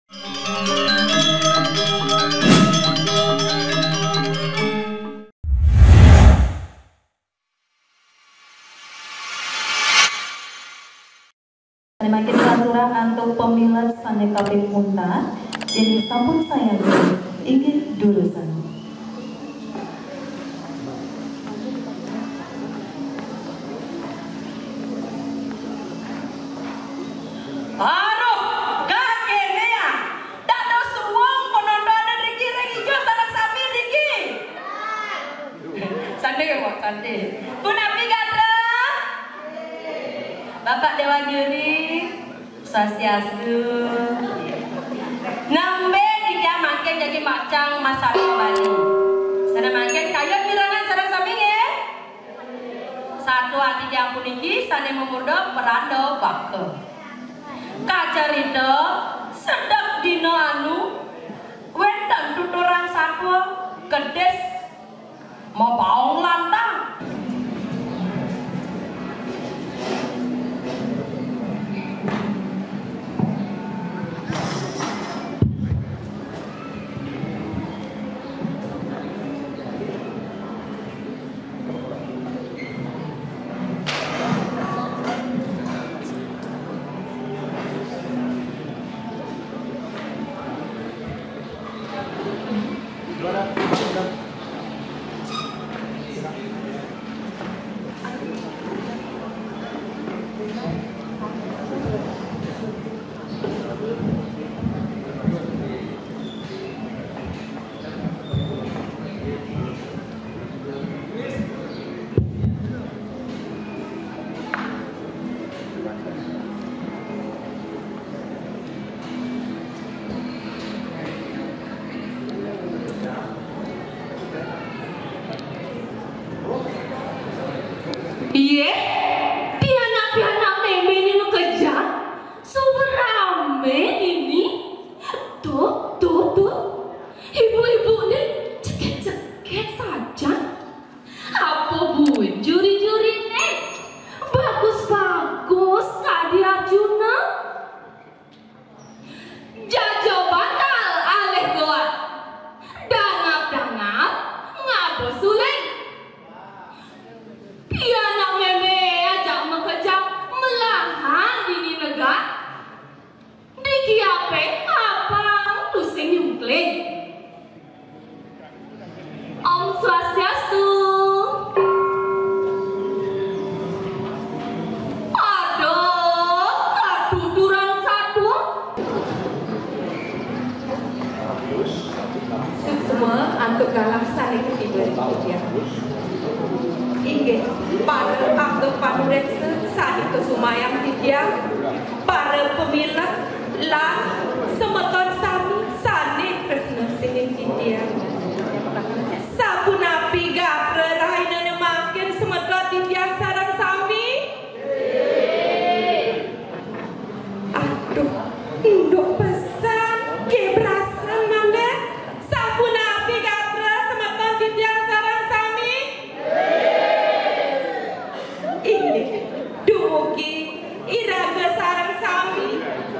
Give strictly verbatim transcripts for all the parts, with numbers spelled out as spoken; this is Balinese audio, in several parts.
Sané mangkin katurang antuk pamilet sané kaping untat, yén sampun sayanggé, inggih durusang. Aruh, gakéné ya. Dados suwung penonton niki ring ijo sareng sami niki. Santai, Pak, santai. Punapi gatra? Bapak Déwa Juri, Swastiastu. Nembé titiang mangkin jagi macang masatua Bali. Sané mangkin kayun mirengang sareng sami nggih. Satua titiang puniki sané mamurda Pranda Baka. Kacarita sedek dina anu wénten tuturan satua kedis mabaong lantang. Iye, pianak-pianak méméné makejang, suba ramé dini. Tuh, tuh, tuh. Ibu-ibu né cekek-cekek saja. Apa buin juri-juriné? Bagus-bagus kadi Arjuna. Jaja bantal alih goat. Dangap-dangap ngaba suling. Pianak mémé ajak makejang melahan dini negak. Dikiapé apang tusing nyungkling. Om Swastiastu. Aduh, katuturan satua. Suksma antuk galah sané katiba ring titiang. Inggih, para angga panuréksa sané kasumayang titiang, para pamilet lan semeton sami sané tresna sihin titiang. Sapunapi gatra rahinané mangkin semeton titiang sareng sami? Aduh, enduk pesan, gebrasan manggih. Sapunapi gatra semeton titiang sareng sami? Inggih, dumugi iraga sareng sami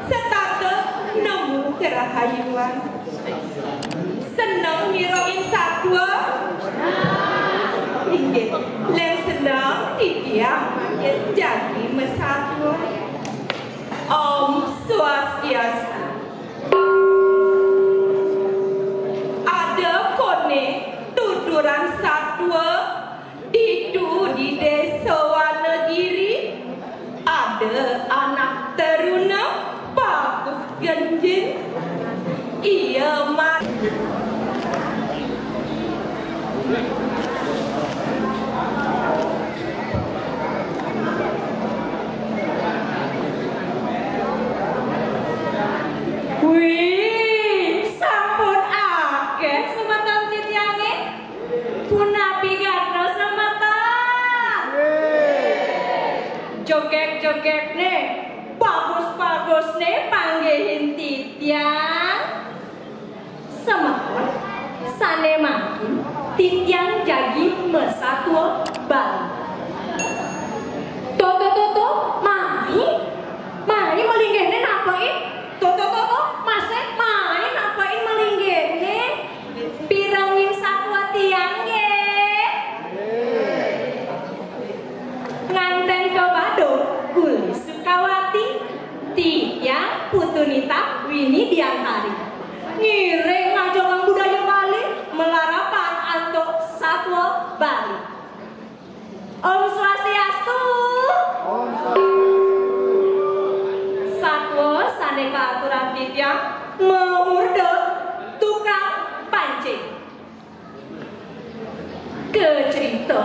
setata nemu karahayuan. Seneng mirengin satua? Inggih, lén seneng titiang mangkin jagi masatua. Om Swastiastu. Ada koné tuturan satua ditu di Désa Wanagiri, ada anak teruna bagus genjing. Ia mar- Wih, sampun akéh semeton titiangé. Punapi gatra semeton? Jogét-jogétné, bagus-bagusné panggihin titiang. Semeton sané mangkin titiang jagi masatua Bali. Tuh, tuh, tuh, tuh, mari. Mari malinggihné nampéin. Tuh, tuh, tuh, tuh, masih Ini Dian Hari. Ngiring ngajogang budaya Bali, melarapan antuk satua Bali. Om Swastiastu. Om Swastiastu. Satua sané kaaturan titiang, mamurda tukang pancing. Kacerita,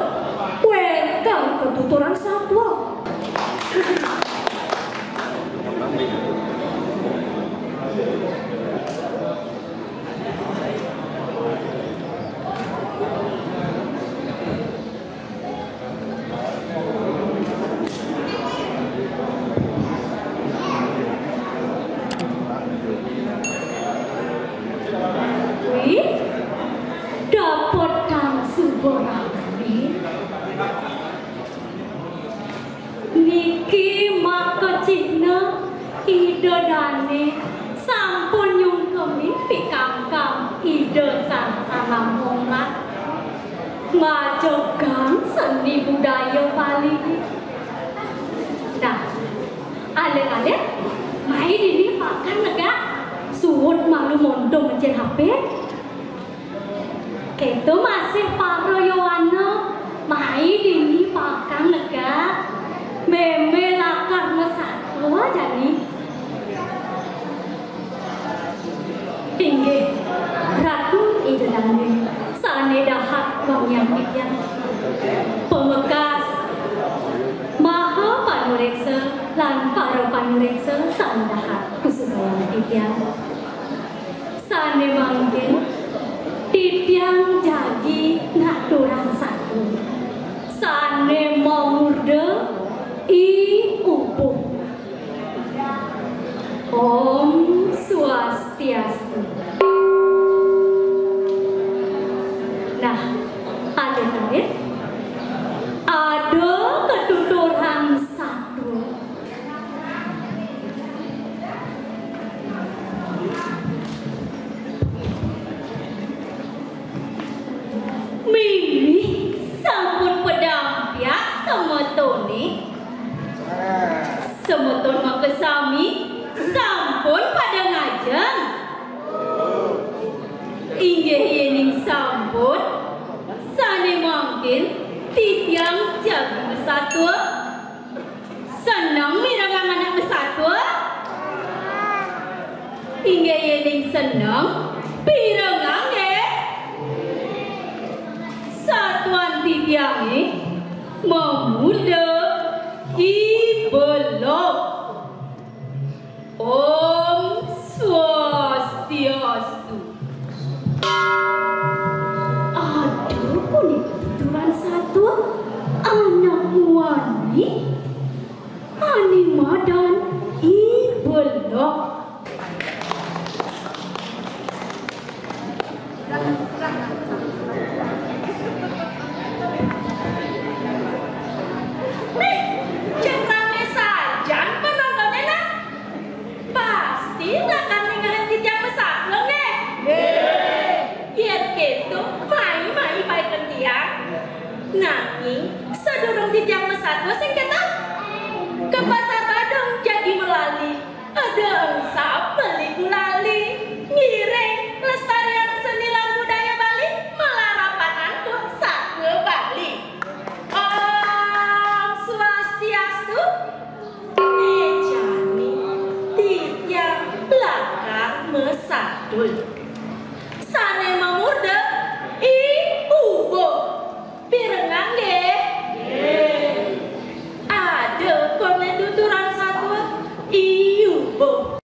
wénten katuturan satua. Wih, dapet kang suba ramé. Niki maka cihna Ida Dané sampun nyungkemin pikangkang Ida Sang Alam Onglat. Ngajogang seni budaya Bali. Nah, alit-alit, mai dini pakan negak. Suud malu monto mencén H P. Kéto masih para yowana, mai dini pakan negak. Mémé lakar masatua jani. Inggih, Ratu Ida Dané sané dahat wangiang titiang. Pamekas maha panuréksa lan para panuréksa sané dahat kusumayang titiang. Sané mangkin titiang jagi ngaturang satua. Sané mamurda I Ubuh. Om Swastiastu. Nah, alit-alit, ada katuturan satua. Mimih sampun padampiak semetoné. Semeton makasami sampun pada ngajeng. Inggih yéning sampun, sané mangkin titiang jagi masatua. Seneng mirengang anak masatua? Inggih yéning seneng, pirengang nggih. Satuan titiangé mamurda I Belog. Om Swastiastu. Aduh, punika tuturan satua, anak muani, ané madan I Belog. Nih, cén ramé sajan penontonné, nah. Pasti lakar ningehang titiang masatua, nggih? Nggih. Yén kéto, mai-mai paekan tiang. Nanging sadurung titiang masatua sing kéto, ka Pasar Badung jagi melali. Ada engsap beli gulali. Ngiring lestariang seni lan budaya Bali, malarapan antuk satua Bali. Om Swastiastu. Né jani titiang lakar masatua. Sané mamurda I Ubuh. Pirengang nggih? Nggih. Ada koné tuturan satua I Ubuh.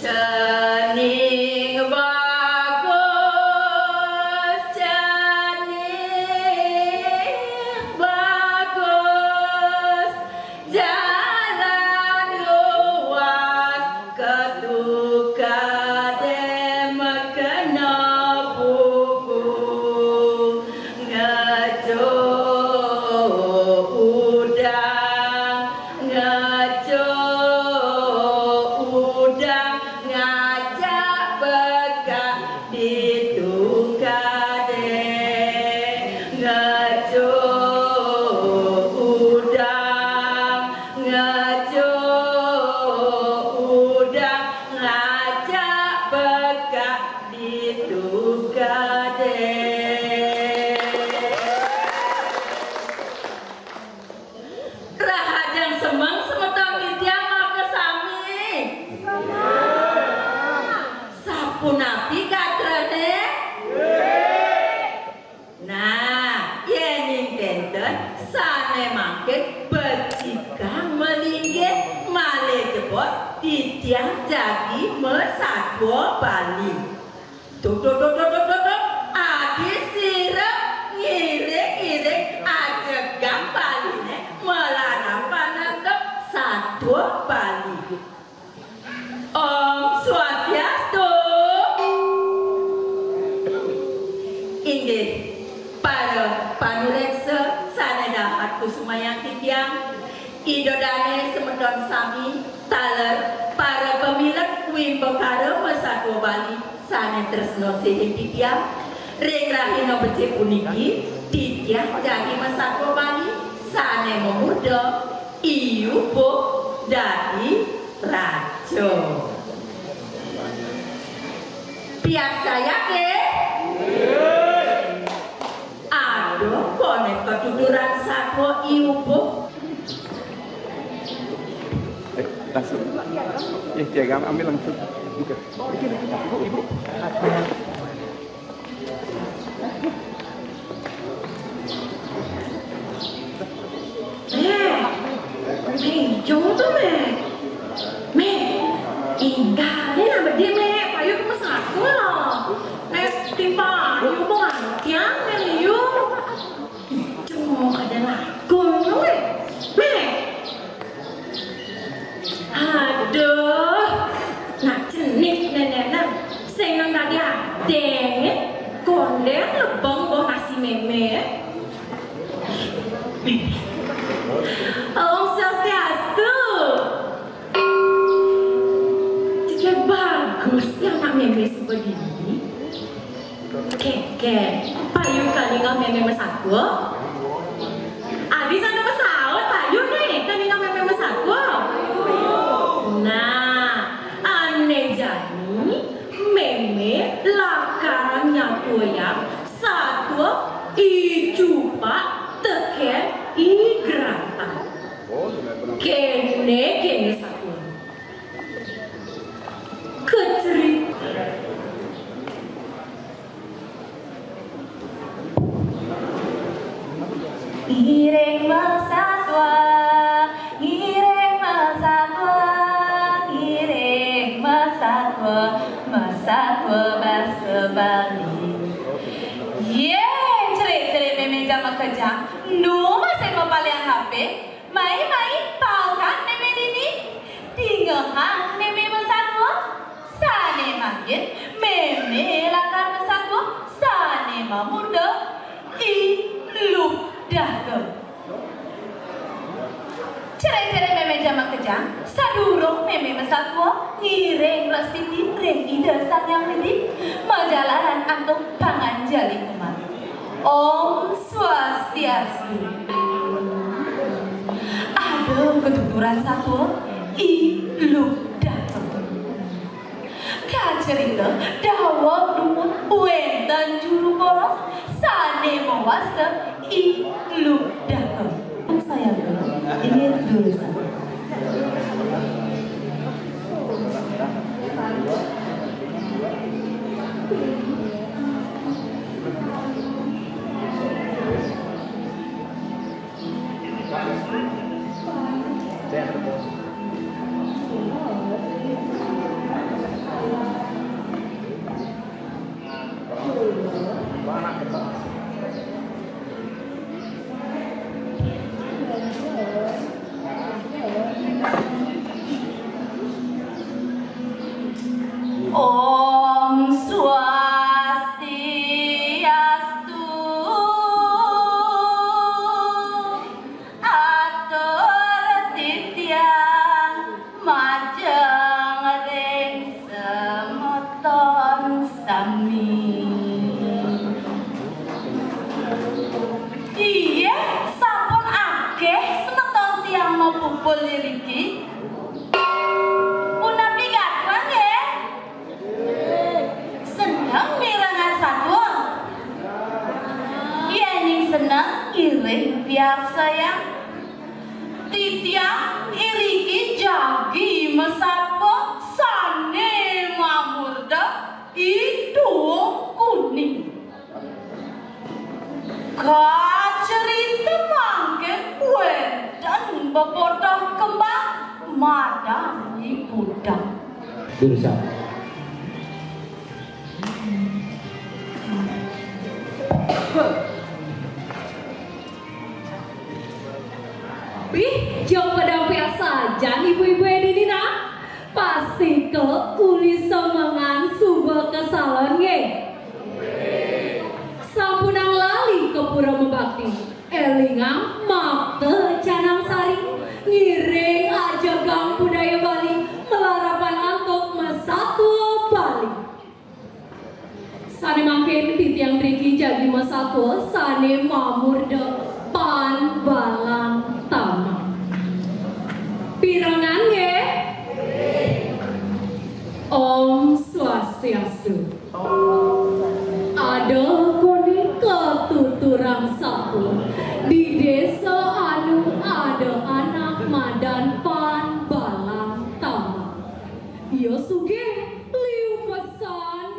Cening bagus, cening bagus, jalan luas, ketukadé makena buku, ngejuk udang, nge- Rajo udah ngajak bekak di tukade. Rahajeng semeng semeton titiang makasami. Sapunapi gatrane? Nah, yening kenten sane mangkin becikang malinggih malih jebos titiang jagi masatua Bali. Tuh, tuh, tuh, tuh, tuh, tuh, tuh. Adi sira ngiring-ngiring ajegang Baline malarapan antuk satua Bali. Om Swastiastu. Inggih, para panureksa sane dahat kusumayang titiang, Ida dane semeton sami, taler para pamilet wimbakara masatua Bali sane tresna sihin titiang, ring rahina becik puniki titiang jagi masatua Bali sane mamurda I Ubuh dadi raja. Piarsayake? Aduh, konek ketuturan satua I Ubuh. Eh, langsung. Eh, dia ambil langsung. Buka. Ibu, ibu. Mé, mé, ijo to, Mé. Mé, inggale nang bedik, Mé. Payu ke mesatu lo. Mé, timpal ayu mau anu tiang, Mé, liu. Ijo ada lakon, Mé. Mé. Aduh, nak cenik nenenan. Sing nang dadi adeng, kondeng lebeng boh nasi mémé. Om Swastiastu. Cekek bagus ya anak mémé sebegini. Kéké, payu kaningeh mémé masatua? Adi sane masaut, payu né kaningeh mémé masatua? Nah, ane jani mémé lakar nyatuayang satua I Cupak tekén I Grantang. Kéné, kéné satua. Kecri. Ngiring masatua, ngiring masatua, ngiring masatua, masatua basa Bali. Yé, cerik-cerik mémé ja makejang, nu masih mapaliang H P? Mai, mai, paokan mémé dini. Dingehang mémé masatua. Sane mangkin mémé lakar masatua sane mamurda I Lubdaka. Cerik-cerik mémé ja makejang, sadurung mémé masatua, ngiring prastiti ring Ida Sang Hyang Widhi, majalaran antuk panganjali umat. Om Swastiastu. Ada ketuturan satua I Lubdaka. Kacerita daweg dumun wénten juru boros sane mawasta I Lubdaka. Sayaga inggih durusang. Om Swastiastu. Atur titiang. Puliriki. Punapi gatra nggih? Seneng mirengang satua? Yéning seneng, ngiring piarsayang. Titiang iriki jagi masatua sané mamurda I Tuung Kuning. Kacerita mangkin wénten bebotah kembang madan I Budang. Jurusan. Bih, jang pada piarsayang ibu-ibu dini nah. Pastika uli semengan suba ka salon nggih. Sampunang lali ka pura mabakti. Élingang makta canang sari. Ngiring ajegang budaya Bali malarapan antuk masatua Bali. Sané mangkin titiang driki jagi masatua sané mamurda Pan Balang Tama. Pirengang nggih? Om Swastiastu. Ada koné katuturang satua, di désa anu ada anak madan Pan Balang Tama. Ia sugih liu pesan